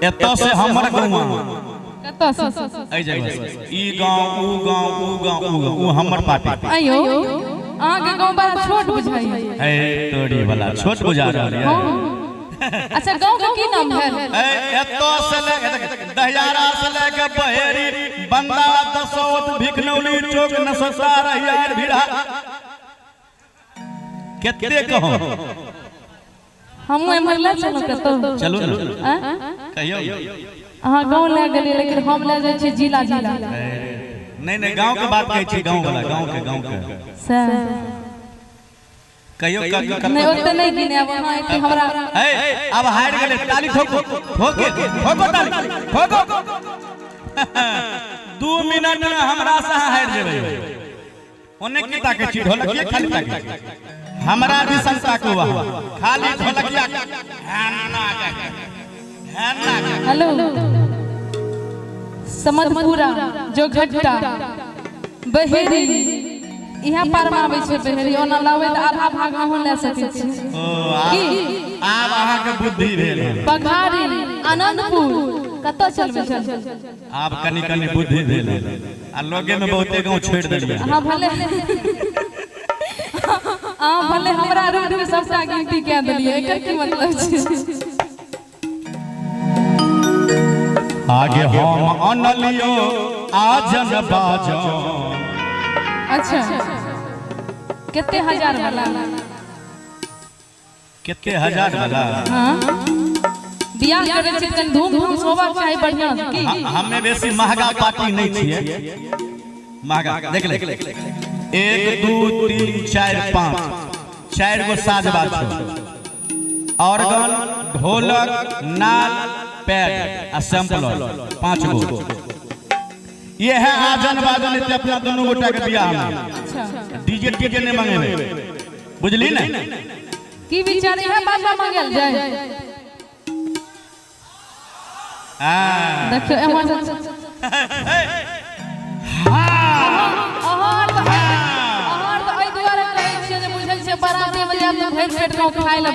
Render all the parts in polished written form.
एतऽ से हमर गौआ। कतऽ से? एहि जगह से ई गांव, ऊ गांव, ऊ गांव, ऊ गांव, ऊ हमर पार्टी। आइयो, अहाँके गाँव बड़ा छोट बुझाइए। है तोरी वाला छोट बुझा रहल ये। अच्छा, गाँव के की नाम भेल? एतऽ से ले दहियारा से ले के बहेरी, बंदा, दसौत, भिखनौली चौक, नससा, रहियार, भिड़ा, कते कहो। हमहूँ एम्हर लए चलू कतौ? चलू ने। आँय? कहियौ। अहाँ गाँव लए गेलियै, लेकिन हम लए जाइ छियै जिला जिला। नहीं नहीं, गांव के बात कहै छी, गांव वाला, गांव के, गांव के। सएह। कहियो। नहि, ओते नहि गिनायब अहाँ एते हमरा। ए, अब हारि गेलै, ताली ठोको, ठोके, ठोको ताली, ठोको। 2 मिनट में हमरा से अहाँ हारि जेबै। ओने की ताकै छी? ढोलकिए खाली ताकै छी। हमरा दिसन ताकू अहाँ खाली, ढोलकिया हेना के, हेना के। हेलो, समदपुरा, जोघट्टा, बहेरी, इहाँ पार में आबै छै बहेरी। ओना लाबै तऽ आधा भाग अहूँ लए सकै छी। ओ, आब की? आब अहाँके बुद्धि भेल हन। बघारी, आनंदपुर, कतऽ चलबै चल? आब कनि कनि बुद्धि भेल हन आ लोगे में बहुते गाँव छोड़ि देलियै। अहाँ भले हमरा रूप में सबटा गिनती कए देलियै, एकर की मतलब छै? आगे हम अनलियो आजन बाजन। अच्छा, कते हजार वाला? कते हजार वाला? हाँ, बियाह करै छी तनि धूमधाम से होबाक चाही, बढ़िआँ से की? हमे बेसी महगा पार्टी नहीं छियै। महगा देख ले, 1, 2, 3, 4, 5, चारि गो साज बाज छै, ऑर्गन, ढोलक, नाल, पैड आ सैंपलर, पांच गो। ये है आजन बाजन एते अपना दोनों गोटा के बियाह में। डीजे टीजे नहीं मंगेबे, बुझली ने? की विचार है, बाजा मंगल जाय? हाँ। देखियो, एम्हर से अहाँ तऽ एहि दुआरे कहै छियै जे बुझै छियै बाराती मे जायब तऽ भरि पेट गाँव खाय लए।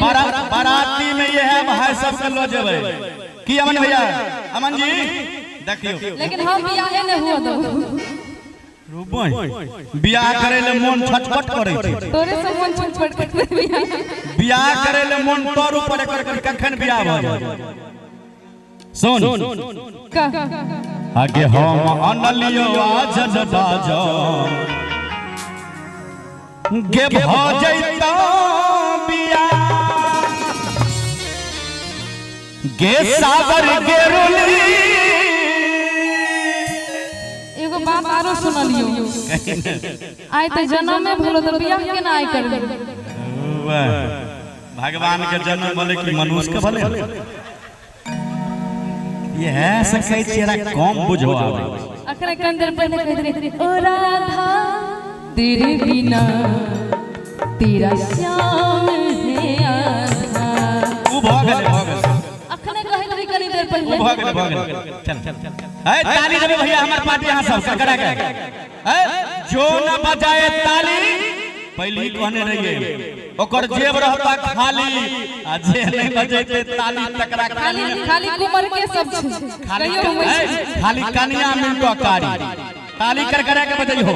बाराती में ये है भाई सबसे लो जेबै की अमन भैया, अमन जी, देखियो। लेकिन हम बियाहे नहि हुअ देब। रुबई, बियाह करे ले मोन छटपट करे छै। तोरे से मन छटपट करते बियाह। बियाह करे ले मोन तर ऊपर कर कर, कखन बियाह भ जाय। सुन। कह। आगे हम अनलियो आजन बाजो गे भ जैतो बियाह गे साबर गे रुली। एगो बात आरो सुनलियो, आइ तऽ जनमे भेलो तऽ बियाह केना आइ करबै? भगवान के जन्म भले कि मनुष्य के भले, ये है सकै छियै कम बुझो आबै। अखने कनि देर पहिले कहैत रही, ओ राधा, तेरे बिना तेरा श्याम है आधा। उ भऽ गेलै, भऽ गेलै। अखने कहैत रही कनि देर उ पहिले। भऽ गेलै, भऽ गेलै। चल चल, ए ताली देबै भैया, हमर पार्टी, अहाँ सब करकरा के। ए, जो न बजाए ताली, पहले ही कहने रहिए, ओकर जेब रहता खाली, आ जे नहीं बजेते ताली तकरा खाली खाली कुमर के सब छै। खाली कहियो होइ छै। ए, खाली कनिया मिलतो कारी, ताली करकरा के बजैहो।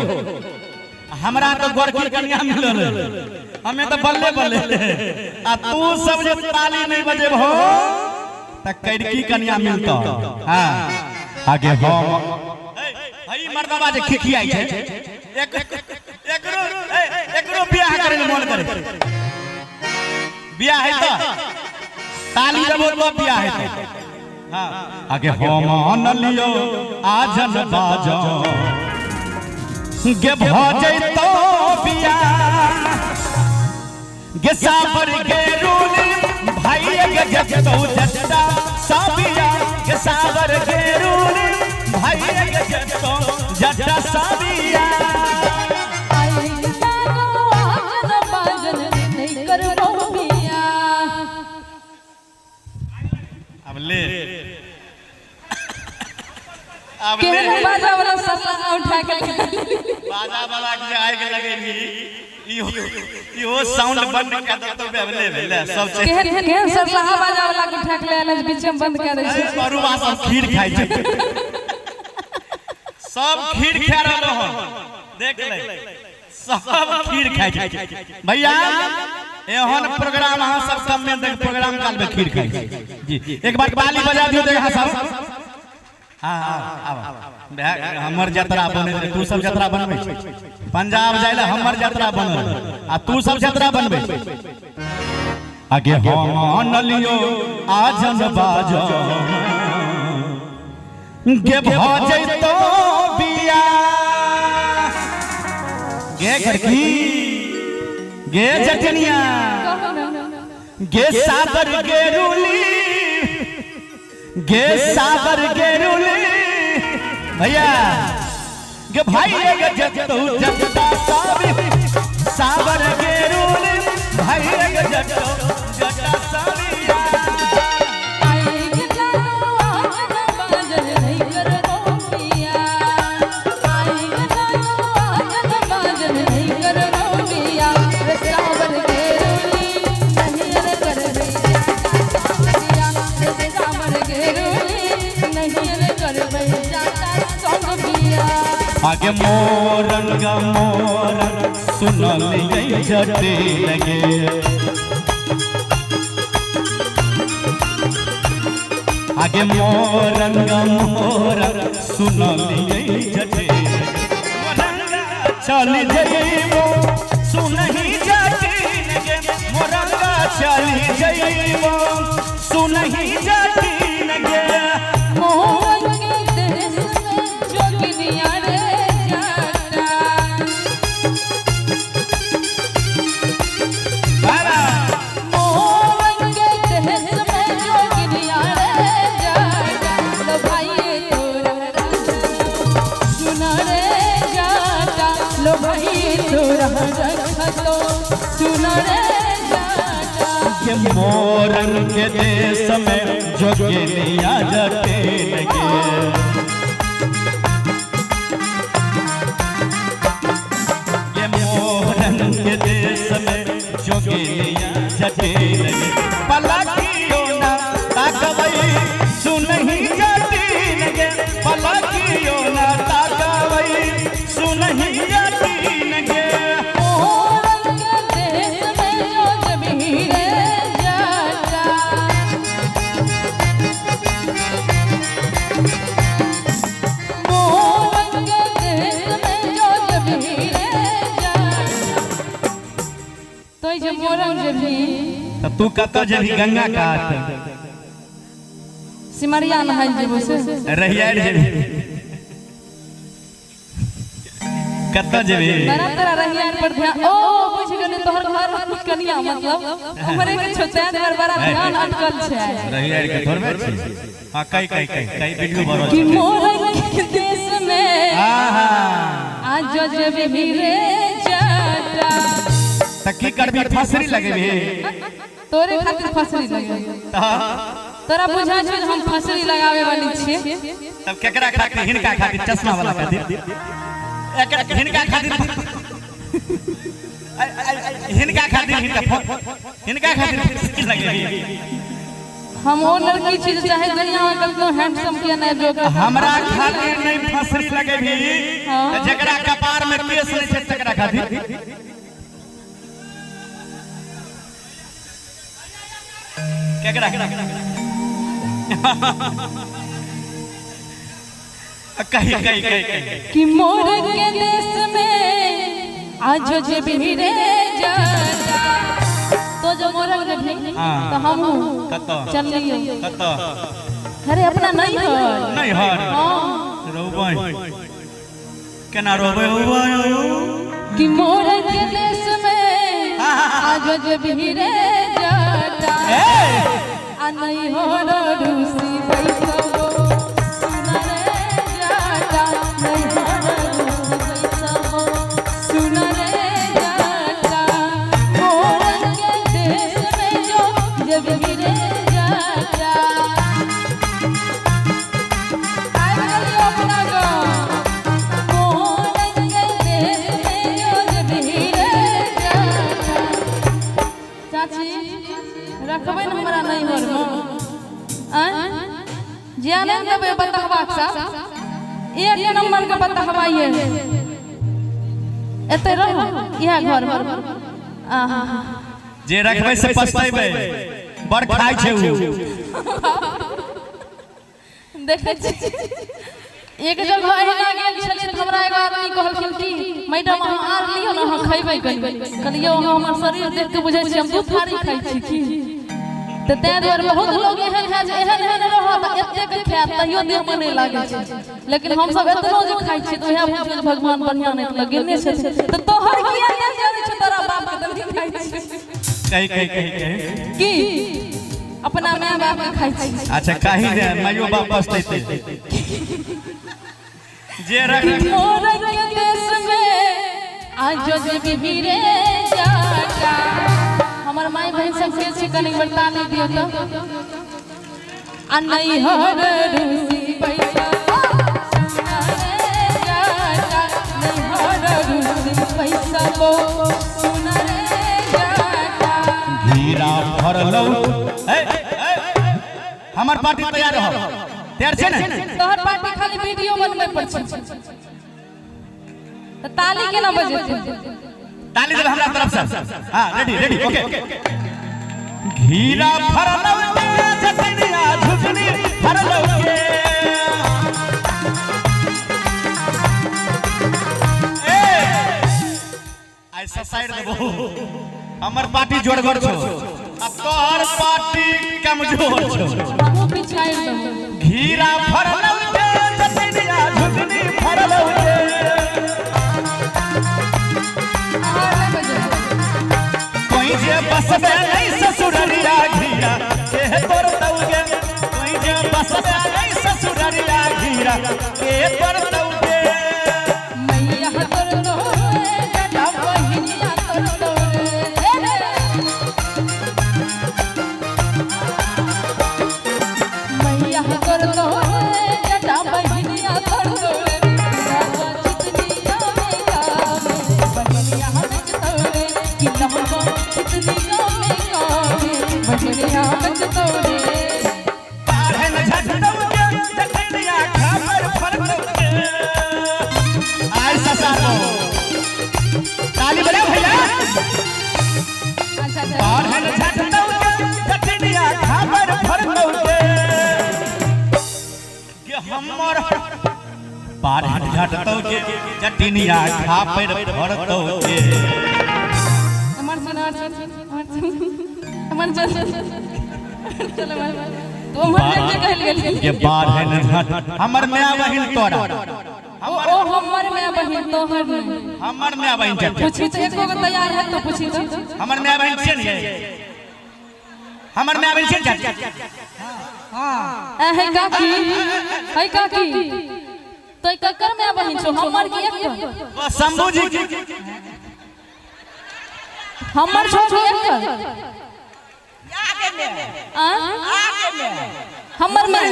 हमरा तो गोरकी कनिया मिलल है, हमें तो बल्ले बल्ले, आ तू सब जे ताली नहीं बजेबहो त कैरकी कनिया मिलतो। हां, आगे हम हई मर्दबा जे खिखियाई छै, एक एकरो एकरो बियाह करे ले मन करे। बियाह है त ताली देबो तो बियाह है। हां, आगे हम अनलियो आजन बाजो गे भ जैतो बियाह गे साबर गे रूली भाई गे जतो जट्टा साबिया गे साबर गे रूली भाई गे जतो जट्टा साबिया। आई लागो आजन बाजन नहीं करबो बियाह। अब ले, अब ले। केहन बाजा वाला सपना उठा के बाजा वाला के आग लगेली। इहो इहो साउंड बंद कए देतौ बेवले भेले सब छै। केहन केहन सरलाहा बाजा वाला के उठा के ले आयल, बीच में बंद कए दै छै। बरुआ सब खीर खाइ छै, सब खीर खा रहल हन, देख ले सब खीर खाइ छै। भैया एहन प्रोग्राम अहाँ सब कम में देख, प्रोग्राम काल में खीर खाइ छै जी। एक बार ताली बजा दियौ देख अहाँ सब। हाँ हाँ हमर जतरा बनै, तू सब जतरा बनबै, पंजाब जाय ले हमर जतरा बनल आ तू सब जतरा बनबै। आगे हम अनलियो आजन बाजो गे भ जैतो बिया गे खड़की गे जटनिया गे साबर गे रूली गे साबर गे रूली भैया गे भाई गे जतौ जटा साबी साबर गे रूली भाई गे जतौ जटा साबिया। आगे मोरंग मोरंग सुनल गई जटे लगे आगे मोरंग मोरंग सुनल गई जटे चल जइबो सुनही जटे लगे मोरंग चल जइबो सुनही जटे लगे। मोरन के देश में जोगिनिया जटे लगे ये मोरन के देश में जोगिनिया जटे लगे पलकियो ना ताकबई सुनही जटे लगे पलकियो ना ताकबई सुनही जटे लगे। तू कत जेबही गंगा कात सिमरिया नहाय जेबो से रहियार जेबही कत जेबही बड़ा तोरा रहियार पर ध्यान। ओ बुझ गेली तोहर घर कनिया मतलब हमरे के छोटे पर बड़ा ध्यान अटकल छै रहियार के थोड़बे छी। हां कई कई कई कई वीडियो बनो कि मोरंग के देश में आहा आज जेबही रे जाटा त की करबी फसरी लगेबी तोरे खातिर फसरी लगे तोरा बुझा छै हम फसरी लगावे वाली छिए। तब केकरा खातिर? हिनका खातिर चश्मा वाला खातिर एकरा हिनका खातिर हिनका खातिर हिनका खातिर फसरी लगेबी। हम ओ लड़की छी जे चाहे दुनिया में कतनो हैंडसम किया नहीं जो हमरा खातिर नहीं फसरी लगेबी त जेकरा कपार में केस नहीं छै तकरा खातिर केकरा कही कही कही कही कि मोर के देश में आज जेबही रे जाता तो जो मोरंग जेबही तो हम कत चल लियो कत अरे अपना नहीं हर नहीं हर हां रोबै केना रोबै होबै कि मोर के देश में आज जेबही रे जाता आ नहीं हो रूसी पैसो सुन रे जाता नहीं हो रूसी पैसो सुन रे जाता मोरंग के देश में जो जेबही रे जाता आइ गेलियो अपना गाँव मोरंग के देश में जो जेबही रे जाने देबै बतहवा के साथ एक नंबर के बतहवा ये एते रहो इएह घर में। आहा जे रखबै से पछतेबै, बड़ खाइ छै उ। देखै छी एक जगह अहिना गेल छलियै तऽ हमरा एगो आदमी कहलखिन कि मैडम अहाँ आर लियौ ने, अहाँ खयबै कनि। कहलियै अहाँ हमर शरीर देख के बुझै छी हम दू थारी खाइ छी की? तऽ ताहि दुआरे बहुत लोग एहन है जे एहन एहन रहत एतेक खायत तैयो देहमे नहि लागै छै, लेकिन हमसब एतनो जे खाइ छियै तऽ उएह बुझियौ जे भगवान बढ़िआँ नहि लगेने छथिन। तऽ तोहर किया नहि जरै छौ तोरा बापके तऽ नहि खाइ छी? कही कही कही कही की अपना माय बापके खाइ छी? अच्छा कही ने माइयो बाप पछतेतै जे रख मोर के देश में आज जब रे जाटा। हमर माय बहन सब के छै कनि बता नहीं दियो तो आ नहीं हर रूसी पैसा सोना रे जाटा, नहीं हर रूसी पैसा बो सोना रे जाटा। घीरा फरलौ। ए, ए, हमर पार्टी तैयार रहो, तैयार छै ने? तोहर पार्टी खाली वीडियो बनबै पर छै, तऽ ताली केना बजेतै? ताली देबै हमरा तरफ से। हाँ रेडी रेडी ओके। घीरा फरलौ के चटनिया झुगनी फरलौ के। ए ऐसा साइड देबो, हमर पार्टी जोड़गर छौ आ तोहर पार्टी कमजोर छौ। हमहूँ पिछाड़ि देबो। घीरा फरलौ के चटनिया झुगनी फरलौ के। अहाँ नहि बजेबै। कोई जे बसबे नहीं ससुररिया घीरा के तोर तौगे, कोई जे बसबे नहीं ससुररिया घीरा के तोर तौगे। मैया तोर तोरे जटा बहिनिया तोर तोरे। मैया तोर तोरे जटा बहिनिया तोर तोरे। बाबा चितनिया में गावे बहिनिया नच तोरे, कि लहबा चितनिया में गावे बहिनिया नच तोरे। बाढ़न झट तौगे चटनिया खापर फरतौगे। आय ससारो ताली बजाओ भैया। अच्छा अच्छा। बाढ़न झट तौगे चटनिया खापर फरतौगे। के हमर बाढ़न झट तौगे चटनिया खापर फरतौगे। अमर सुन, अमर सुन, अमर सुन, चल अमर तू अमर जे कहल गेल के बाढ़न झट हमर माय बहिन तोरा ओ ओ हमर माय बहिन तोहर नहीं। हमर माय बहिन छै। पूछी तो एको गो तैयार है तो पूछी तो हमर माय बहिन छियै ने, हमर माय बहिन छियै ने चाची? ए है काकी, है काकी तो ककर माय बहिन छौ? हमर की एकर? ओ शंभू जी की। हमर छौ की एकर? आ हमर माय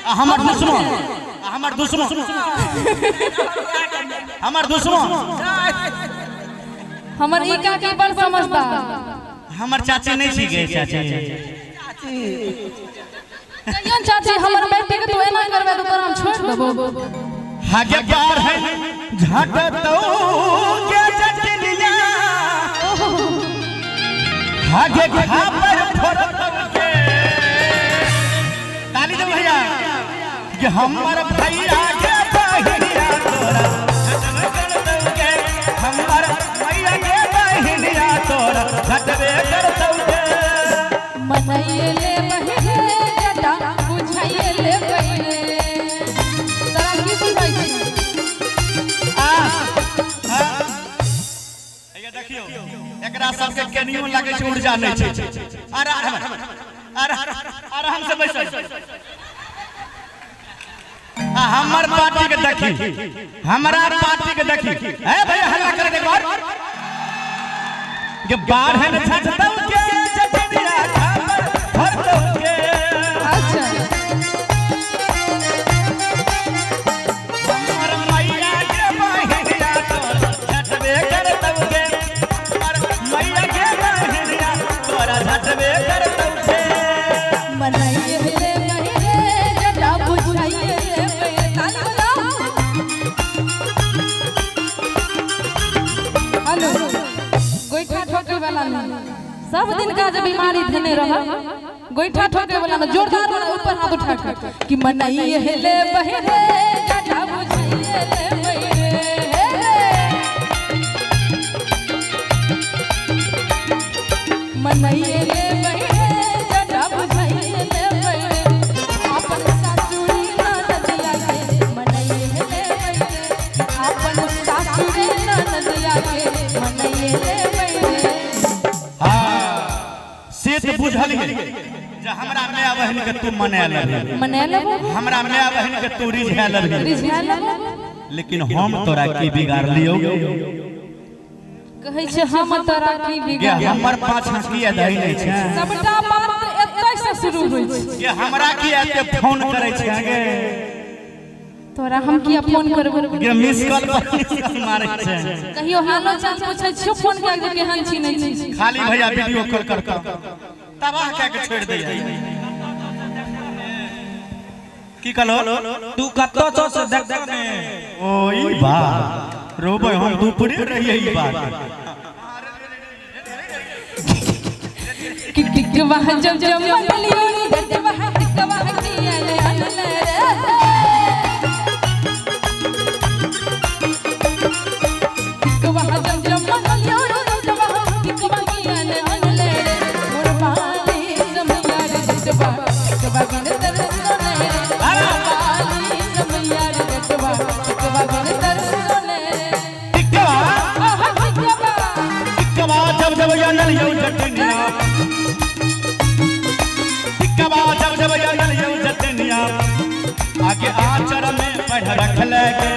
आ हमर दुश्मन, आ हमर दुश्मन, हमर दुश्मन। हमर ई काकी बड़ समझदार। हमर चाची नहीं छी गे चाची। कहियो ने चाची हमर बेटी के तू एना करबे तो तोरा हम छोड़ देबो। हागे बाढ़न झट तौगे चटनिया हागे खापर फरतौगे। ताली दे भैया कि हमर भैया के बहिनिया तोरा झटबे करतौगे, हमर भैया के बहिनिया तोरा झटबे करतौगे। मनैले बहिरे जटा बुझाइले बहिरे। तोरा की बुझाइ छै? आ आ ये देखियो एकरा सबके केनियो लागै छै ऊर्जा नहि छै। आराम आराम आराम से बैसल। आ हमर पार्टी के देखी, हमरा पार्टी के देखी। ए भैया हल्ला कर दे एक बार के बाढ़न झट तौगे चटनिया खापर फरतौगे। अच्छा हमर मैया के बहिनिया तोरा झटबे करतौगे, हमर मैया के बहिनिया तोरा झटबे करतौगे। मनैले बहिरे जटा सब दिन का जे बीमारी धेने रह गोइठा ठोके वाला न जोरदार वाला ऊपर हाथ उठा के कि मनई हेले बहरे जाठा बुझाइए ले बहरे मनई ले बहरे जाठा बुझाइए ले बहरे अपन सासुरी ननदिया के मनई ले बहरे अपन सासुरी ननदिया के मनई ले बहरे। हाँ से तो बुझल गेल जे हमरा माय बहिन के तू मना लबही, मना लेबो, हमरा माय बहिन के तू रिझा लबही, रिझा लेबो, लेकिन हम तोरा की बिगाड़ लियौ? कहै छै हम तोरा की गे बिगाड़, हमर पाछा किया दही नहि छै? सबटा बात एतय से शुरू होइ छै। गे हमरा किया एते फोन करै छै गे? तोरा हम किया फोन करबो? गे मिस कॉल पर मिस कॉल मारै छै। कहियो हालो चाल पूछै छियो फोन कए के केहन छी नहि छी? खाली भैया वीडियो कॉल कर कर तबाह कए के छोड़ि दैया। की कहलो? तू कतऽ छौ से देख ने। ओ ई बात रोबै हम दुपहरे रहियै ई बात। कि कि वाह जब जब मनलियो जब वाह कि वाह किया ले अनले रे कि वाह जब जब मनलियो जब वाह कि वाह किया ले अनले रे मोर बाली समैया रे जटवा कि वाह बिन तरसोले रे बाली समैया रे जटवा कि वाह बिन तरसोले रे। टिकवा आहा टिकवा टिकवा जब जब अनलियौ जटनिया, टिकवा जब जब अनलियौ जटनिया, आगे आचर में पढ़ रखल के,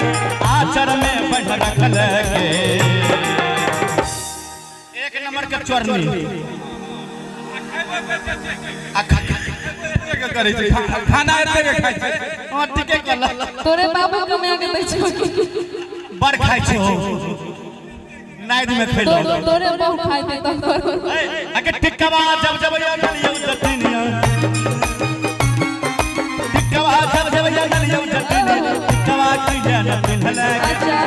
आचर में पढ़ रखल के। एक नंबर के चोरनी आ खा एते के करै छै, खाना एते के खाइ छै। हां टिके कल तोरे बाबू कमाए के दै छौ बड़ खाइ छै हो नाइट में खैलो। तोरे बहु खाइ दे तब। आगे टिकवा जब जब अनलियौ जटनिया, टिकवा जब जब अनलियौ जटनिया, टिकवा किया न पिन्हल के, अच्छा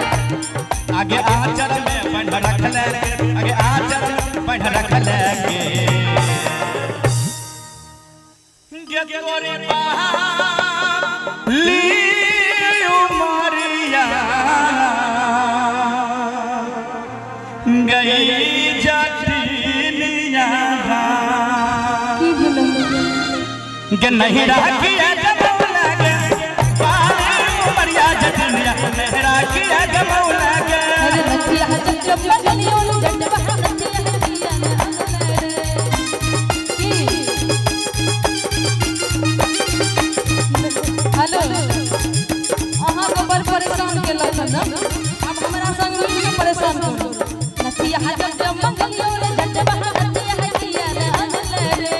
आगे आचर में पढ़ रखल के, आगे आचर में पढ़ रखल के। गे तोरे बाप ली उमरिया गई जटिनिया की भेलै? गे नहीं राखिया जमौला गे बाली उमरिया जटिनिया, नहीं राखिया जमौला गे। अरे नथिया जब जब लगलियो जटवा नथिया किया न अनले रे की। हेलो अहाँ के बड़ परेशान केलक हन अब हमरा संग मिल के परेशान करू। नथिया जब जब मंगलियो जटवा नथिया किया न अनले रे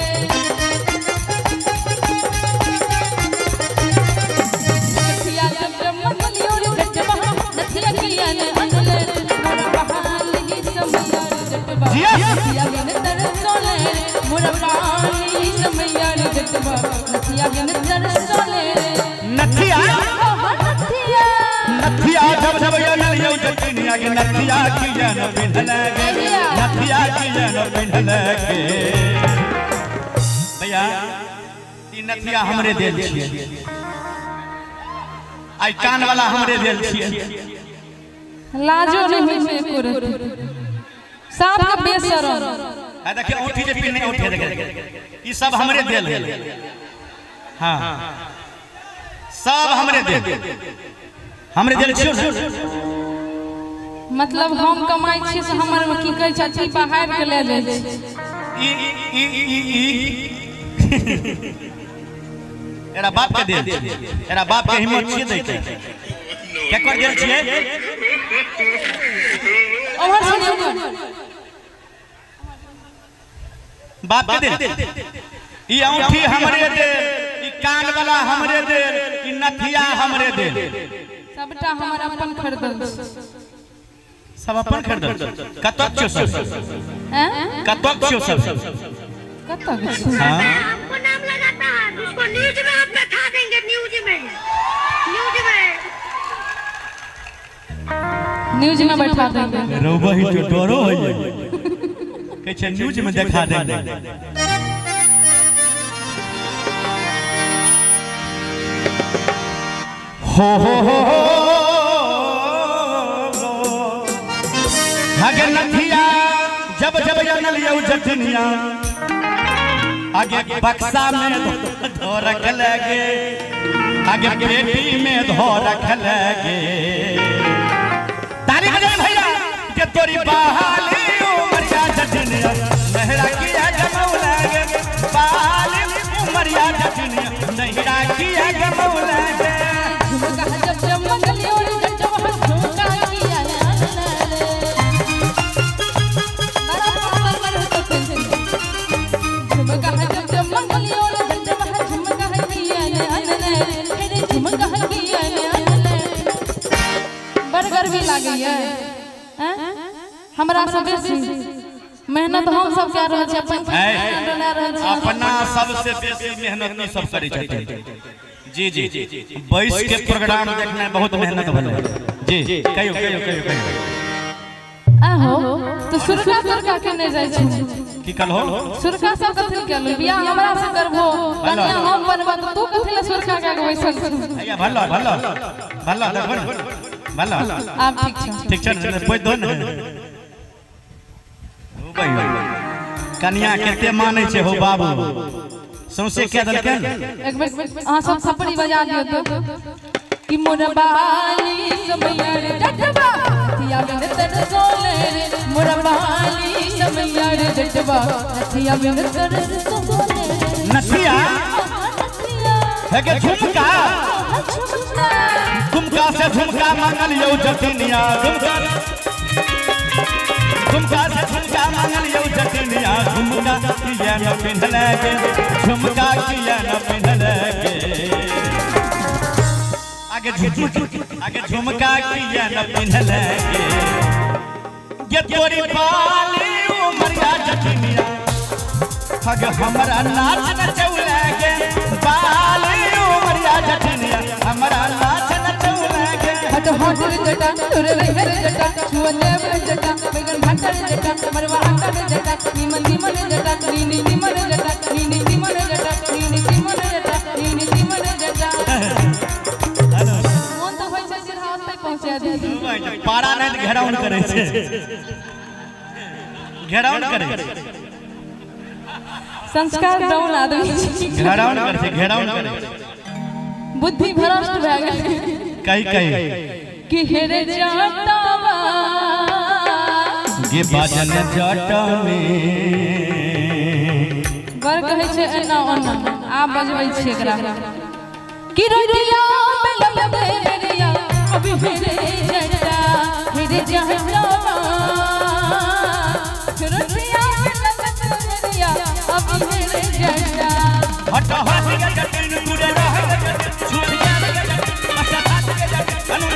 नथिया जब जब मंगलियो जटवा नथिया किया न अनले रे मोरा बहाल ही समैया रे जटवा नथिया बिन तरसोले रे मोरा बहाल ही समैया रे जटवा नथिया बिन तरसोले रे। नथिया ओ नथिया नथिया जब जब अनलियौ जटिनिया के, नथिया किया न पिन्हल गे, नथिया किया न पिन्हल गे। भैया ई नथिया हमरे देल छियै, आई कान वाला हमरे देल छियै। लाजो नहीं होइ छै एको रत्ती साफ के बेशरम। आ देखिए औंठी जे पिन्हने औंठी देखे ई सब हमरे देल है। हाँ सब हमरे देल, हमरे देल छियौ ने। मतलब हम कमाइ छियै से हमर की कहै छै अथी बाहर के ले जाइ छै। ई ई ई ई एरा बाप के देल, एरा बाप के हिम्मत छियै दै के, केकर देल छियै? ओम्हर सुनियौ बाप के देल। ई औंठी हमरे देल, ई कान वाला हमरे देल, ई नथिया हमरे देल, सबटा हमर अपन खरीदल छै। सब अपन खरीदल। कतक छियौ सब? हैं कतक छियौ सब? कतक छै? हाँ हमको नाम लगाता है उसको न्यूज में हम बैठा देंगे, न्यूज में, न्यूज में। न्यूज में बैठा देंगे। रौबा ही तो डरो है। कहै छै न्यूज में देखा देंगे। हो हो हो हो आगे नथिया जब जब जनल यौ जटनिया आगे बक्सा में धो रख लगे, आगे पेटी में धो रख लगे। ताली बजाए भैया के तोरी बहाली उमरिया जटनिया नहरा किया गमौ लगे, बहाली उमरिया जटनिया नहरा किया गमौ लगे। झुमका जब जब मंगलियो रे जटवा झुमका किया अनले बड़ा पावर पर तो झुमका जब जब मंगलियो रे जटवा झुमका किया अनले रे झुमका किया अनले। बड़ गर्मी लागैया हैं हमरा सब बेसी मेहनत हम सब कर रहल छी, अपन डला रहल छी। अपना सबसे बेसी मेहनत ई सब करै छथिन। जी जी बैस के प्रोग्राम देखना बहुत मेहनत भले। जी कहियो कहियो कहियो कहियो। आहो तो सुरका सुरका के नहीं जाइ छी की कहलो? सुरका सब कथि केलु बियाह हमरा से करबो कन्या हम बनबो त तू कथि ले सुरका के बैसल छी? भैया भल्ला भल्ला भल्ला देखो भल्ला आब ठीक छै, ठीक छै ने? पोइ दो ने ओ भैया कन्या कते मानै छै हो बाबू सौंसे के देलकै। एक बेर अहाँ सब थप्पड़ी बजा दियौ तो कि मोर बाली समैया रे जटवा नथिया बिन तर सोले रे, मोर बाली समैया रे जटवा नथिया बिन तर सोले रे। नथिया हे के झुमका, झुमका से झुमका मांगल यौ जटनिया, झुमका झुमका से झुमका मांगल यौ जटनिया, झुमका किया न पिन्हले के, झुमका किया न पिन्हले के। आगे झुमका आगे झुमका किया न पिन्हले के, ये तोरी बाली उमरिया जटनिया आगे हमरा नाच नचौले के, बाली उमरिया जटनिया हमरा नाच नचौले के। हट हट रे जटा तोरे रे रे जटा छुअले रे जटा बैगन भाटा रे जटा मरवा आटा रे जटा निमन निमन जटा नीनी निमन जटा नीनी निमन जटा नीनी निमन जटा नीनी निमन जटा। मोन त होय छै जे ओतै पहुंचा दे। पारा नै घेराउन करै छै, घेराउन करै छै, संस्कार डाउन आदमी छी, घेराउन करै छै, घेराउन करै छै, बुद्धि भ्रष्ट भए गेल। कही कही कि हेरे जटवा गे बाजन जटनी बर कहै छै एना ओना आब बजबै छी एकरा कि रोटिया बेलम बेरिया अभी हेरे जटा हेरे जटवा रोटिया बेलम बेरिया अभी हेरे जटा। हट हट गे जटन गुरे रह गे छूट गे अच्छा हाथ गे जटन अनु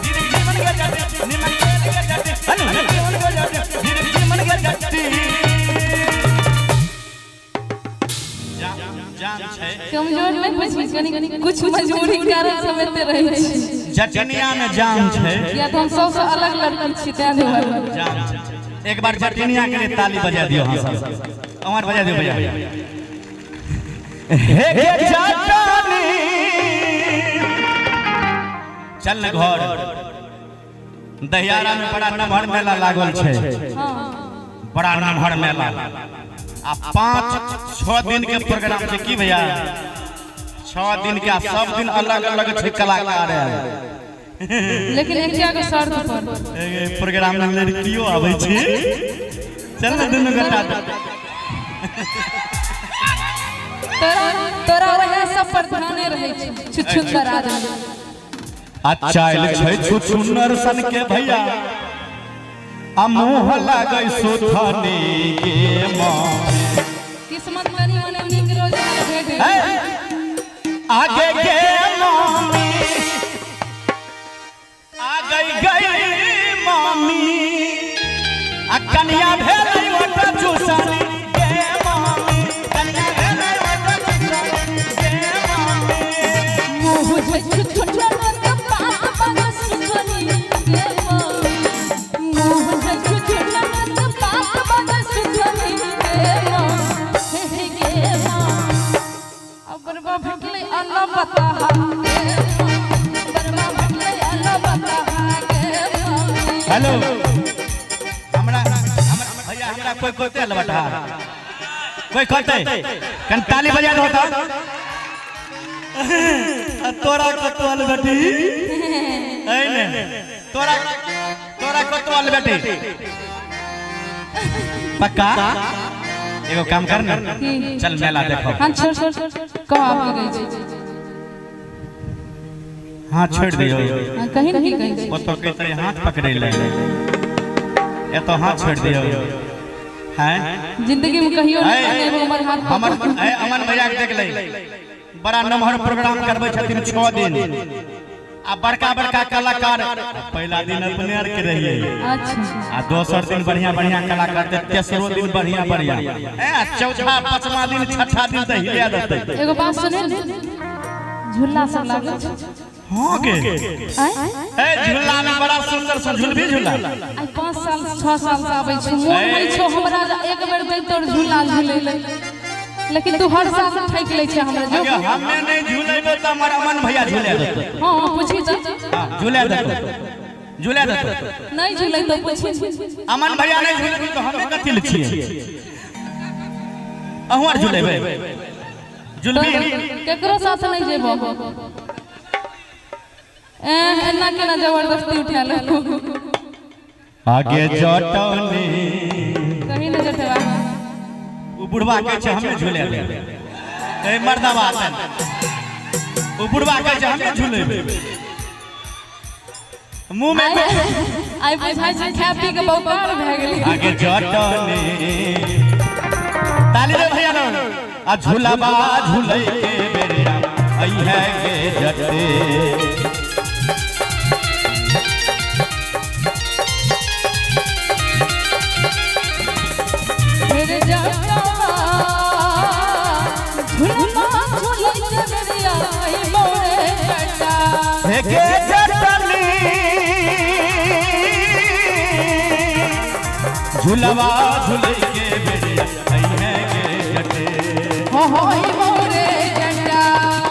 धीरे जीवन गे जटन निमन गे जटन अनु जीवन गे जटन धीरे जीवन गे जटन। जान छै कमजोर नहीं बुझी कनी कुछ मजबूरी कारण समझते रहै छी। जटनिया में जान छै या तो हम सबसे अलग लड़की छी तैं दुआरे जान छै। एक बार जटनिया के लिए ताली बजा दियो। हां सब अमर बजा दियो भैया। हे गे जटनी चल न घर दहियारा में बड़ा नमहर मेला लागल छै, बड़ा नमहर मेला आ 5-6 दिन के प्रोग्राम छै। की भैया 6 दिन के सब दिन अलग अलग छै कलाकार है, लेकिन एकटा के शर्त पर प्रोग्राम में लड़कियों आबै छै। चल न दुनू गोटा तोरा तोरा वएह सब पर ध्याने रहै छै छुछुंदर आदमी। अच्छा छै छुछुनर सन के भैया आ मुँह लागै सुथनी के माँ किस्मत कनी मने नीक रोजगार भेट गेल। आगे गे मामी आ गई गई मामी आ कन्या भेलै ओटा चूसनी गे मामी, कन्या भेलै ओटा चूसनी गे मामी। मुँह छुछुंदर के पात पर सुथनी गे मामी, मुँह छुछुंदर के पात पर बरबा भेटलै अल्लाह बता के, बरबा भेटलै अल्लाह बता के। हेलो, हमरा भैया, हमरा कोई कहते अलबटा? कोई कहते? कन ताली बजा दो होता। तोरा कतो अलबटी ऐ ने, तोरा तोरा कतो अलबटी पक्का? एगो काम कर ना, चल मेला देखो। हाँ छोड़ छोड़, कह आप की गई छी। हाँ छोड़ दियो। हाँ कहीं नहीं गई छी। ओ तो कहते हाथ पकड़े ले, ए तो हाथ छोड़ दियो। हैं जिंदगी में कहियो नहीं एगो हमर हाथ हमर ए अमन भैया के देख ले, बड़ा नमहर प्रोग्राम करबै छथिन 6 दिन आ बड़का बड़का कलाकार। पहला दिन अपने आर के रहिए। अच्छा। आ दोसर दिन बढ़िया बढ़िया कलाकार, तेसरो दिन बढ़िया बढ़िया, ए चौथा पांचवा दिन छठा दिन त हिला देतै। एगो बात सुने, झूला सब लागल छै? हां के आय ए झूला में बड़ा सुंदर सा झूलबी झूला। आइ 5 साल 6 साल से आबै छी, मोन होइ छौ हमरा एक बेर दे तोर झूला झूले, लेकिन तू हर साल ठकि लै छै हमरा। जो हमे नहीं झूलेबै त हमर अमन भैया झूले देतै। हां पूछी त। हां झूले देतै, झूले देतै। नहीं झूले तो पूछी। अमन भैया नहीं झूलेबै त हमे कथि ले छियै? अहूँ आर झूलेबै? झूलबी? केकरो साथ नहीं जेबो। ए एना केना जबरदस्ती उठा लो। आगे जटनी कहीं न जटवा। उ बुढ़वा कहै छै हमे झूले देबै। ए मर्दावा उ बुढ़वा कहै छै हमे झूलेबै। मुंह में आइ बुझाइ छै खाय पी के बौकार भए गेलै। आगे जटनी ताली दे भैया लोग। आ झूलाबा झूलै के बेरिया आई है गे जटे। मेरे जटवा झूलबा झूलै के बेरिया आई मोरे जटा। हे गे जटनी झूलवा झूलै के बेरिया आई है गे जटे। हो होई मोरे जटा।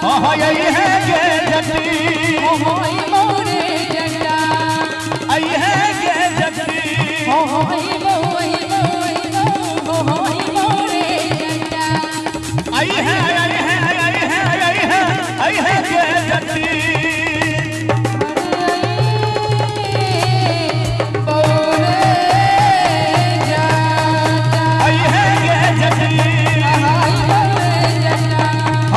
हो होई है गे जटी। हो होई मोरे जटा। आई है गे जटी। हो होई मोई मोई हो होई मोरे जटा। आई है आई है आई है आई है आई है गे जटी। आई है गे जटी। हो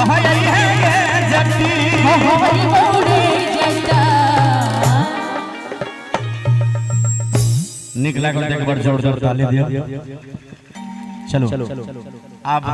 आई है गे जटी। निक लागल एक बार जोरदार ताली दियो। चलो आप।